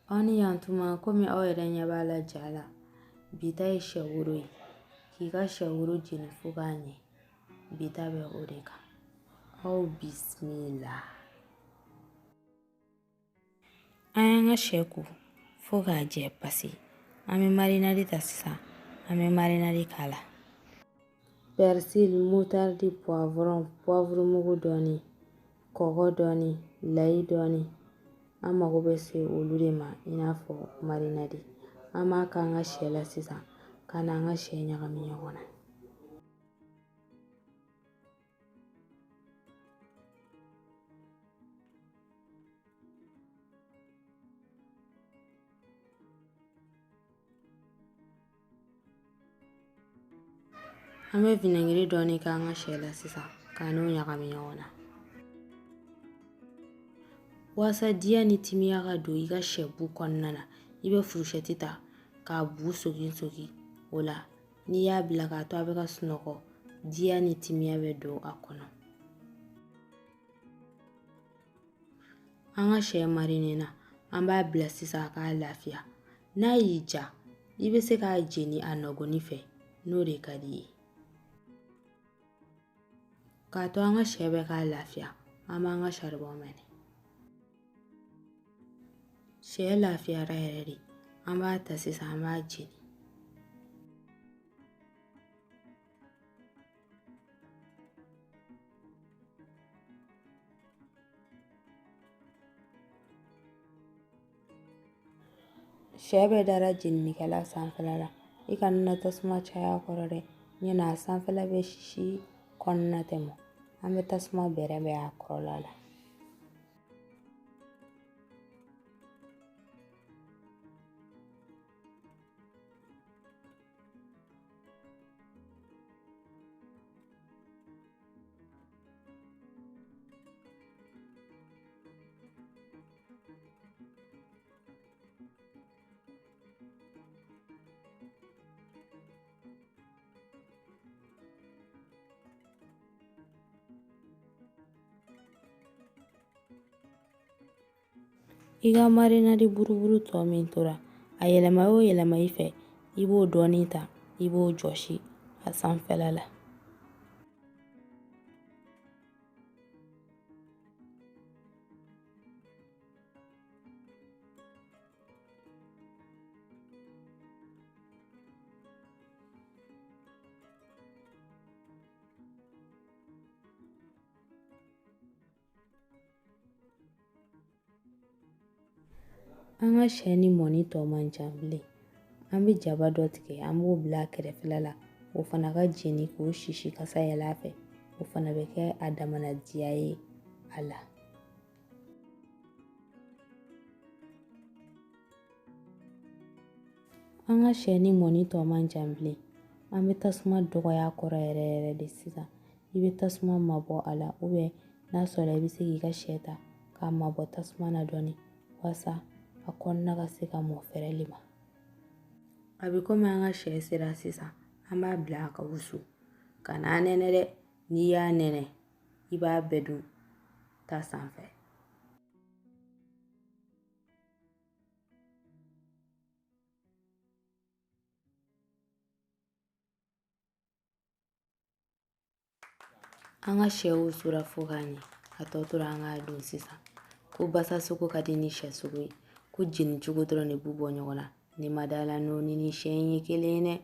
Aw ni yan tuma, komi aw yɛrɛ ɲɛ b'a la ja la, bi ta ye sɛ woro ye. K'i ka sɛ woro jeni fo k'a ɲɛ, bi ta bɛ o de kan. Aw bisimila. An y'an ka sɛ ko fo k'a jɛ pasi. An bɛ marinade ta sisan, an bɛ marinade k'a la. Persil, moutarde, poivron, poivre mugu dɔɔni, kɔgɔ dɔɔni, layi dɔɔni. An mago bɛ se olu de ma i n'a fɔ marinade. An b'a k'an ka sɛ la sisan ka n'an ka sɛ ɲagami ɲɔgɔn na. An bɛ vinɛgiri dɔɔni k'an ka sɛ la sisan k'a n'o ɲagami ɲɔgɔn na. Walasa diya ni timiya ka don i ka sɛ bu kɔnɔna na, i bɛ furusɛti ta k'a bu sogi sogi. O la n'i y'a bila k'a to a bɛ ka sunɔgɔ, diya ni timiya bɛ don a kɔnɔ. An ka sɛ marinena, an b'a bila sisan a k'a lafiya. N'a y'i ja, i bɛ se k'a jeni a nɔgɔni fɛ, n'o de ka di i ye. K'a to an ka sɛ bɛ k'a lafiya, an b'an ka saribɔn mɛnɛ. Sɛ lafiyara yɛrɛ de, an b'a ta sisan, an b'a jeni. Sɛ bɛɛ dara jeninikɛla sanfɛla la. I kana na tasuma caya a kɔrɔ dɛ, ɲɛna a sanfɛla bɛ sisi, kɔnɔna tɛ mɔ. An bɛ tasuma bɛrɛbɛn a kɔrɔla la. I ka marinade buruburu tɔ min tora, a yɛlɛma o yɛlɛma i fɛ, i b'o dɔɔni ta, i b'o jɔsi a sanfɛla la. An ka sɛ ni mɔni tɔ man ca bilen. An bɛ jaba dɔ tigɛ, an b'o bila a kɛrɛfɛla la, o fana ka jeni k'o sisi kasa yɛlɛ a fɛ. O fana bɛ kɛ a damana diya ye a la. An ka sɛ ni mɔni tɔ man jan bilen. An bɛ tasuma dɔgɔya a kɔrɔ yɛrɛ yɛrɛ de sisan. I bɛ tasuma mabɔ a la, n'a sɔrɔ i bɛ se k'i ka sɛ ta k'a mabɔ tasuma na dɔɔni walasa a kɔnɔna ka se ka mɔ fɛrɛli ma. A bɛ komi an ka sɛ sera sisan, an b'a bila a ka wusu. Kan'a nɛnɛ dɛ, n'i y'a nɛnɛ i b'a bɛɛ dun ta sanfɛ. An ka sɛ wusura fo k'a ɲɛ, a tɔ tora an k'a dun sisan. Ko basa sogo ka di ni sɛ sogo ye, ko jeni cogo dɔrɔn de b'u bɔ ɲɔgɔn na. Ne ma da la n'o ni ni sɛ in ye kelen ye dɛ.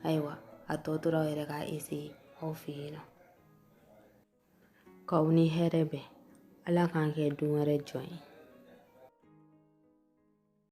Ayiwa, a tɔ tora aw yɛrɛ k'a essayer aw fɛ yen nɔ. K'aw ni hɛrɛ bɛn. Ala k'an kɛ don wɛrɛ jɔn ye.